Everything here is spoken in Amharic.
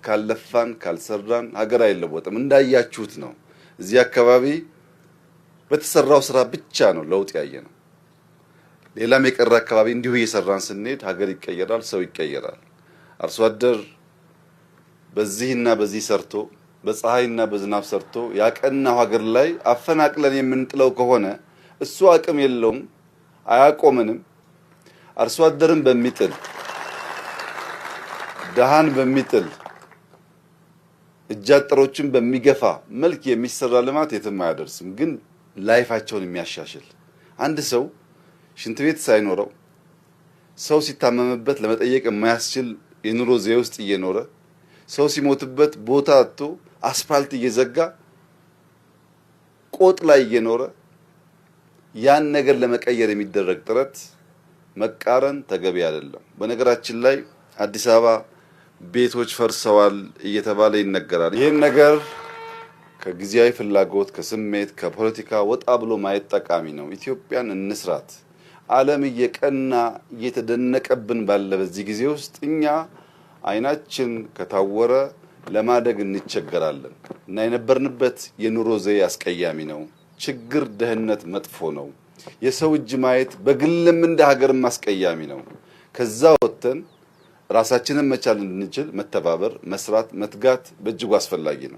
ካልለፋን ካልሰራን ሀገር አይለወጥም። እንዳያችሁት ነው። እዚህ አካባቢ በተሰራው ስራ ብቻ ነው ለውጥ ያየ ነው። ሌላም የቀረ አካባቢ እንዲሁ እየሰራን ስንሄድ ሀገር ይቀየራል፣ ሰው ይቀየራል። አርሶ አደር በዚህና በዚህ ሰርቶ፣ በፀሐይና በዝናብ ሰርቶ ያቀናው ሀገር ላይ አፈናቅለን የምንጥለው ከሆነ እሱ አቅም የለውም፣ አያቆምንም። አርሶ አደርን በሚጥል፣ ድሃን በሚጥል፣ እጃጠሮችን በሚገፋ መልክ የሚሰራ ልማት የትም አያደርስም። ግን life ኣቸውን የሚያሻሽል፣ አንድ ሰው ሽንት ቤት ሳይኖረው፣ ሰው ሲታመምበት ለመጠየቅ የማያስችል የኑሮ ዘዬ ውስጥ እየኖረ፣ ሰው ሲሞትበት ቦታ አጥቶ አስፋልት እየዘጋ ቆጥ ላይ እየኖረ፣ ያን ነገር ለመቀየር የሚደረግ ጥረት መቃረን ተገቢ አይደለም። በነገራችን ላይ አዲስ አበባ ቤቶች ፈርሰዋል እየተባለ ይነገራል። ይህን ነገር ከጊዜያዊ ፍላጎት፣ ከስሜት፣ ከፖለቲካ ወጣ ብሎ ማየት ጠቃሚ ነው። ኢትዮጵያን እንስራት። ዓለም እየቀና እየተደነቀብን ባለ በዚህ ጊዜ ውስጥ እኛ አይናችን ከታወረ ለማደግ እንቸገራለን እና የነበርንበት የኑሮ ዘዬ አስቀያሚ ነው። ችግር፣ ድህነት መጥፎ ነው። የሰው እጅ ማየት በግልም እንደ ሀገርም አስቀያሚ ነው። ከዛ ወጥተን ራሳችንን መቻል እንድንችል መተባበር፣ መስራት፣ መትጋት በእጅጉ አስፈላጊ ነው።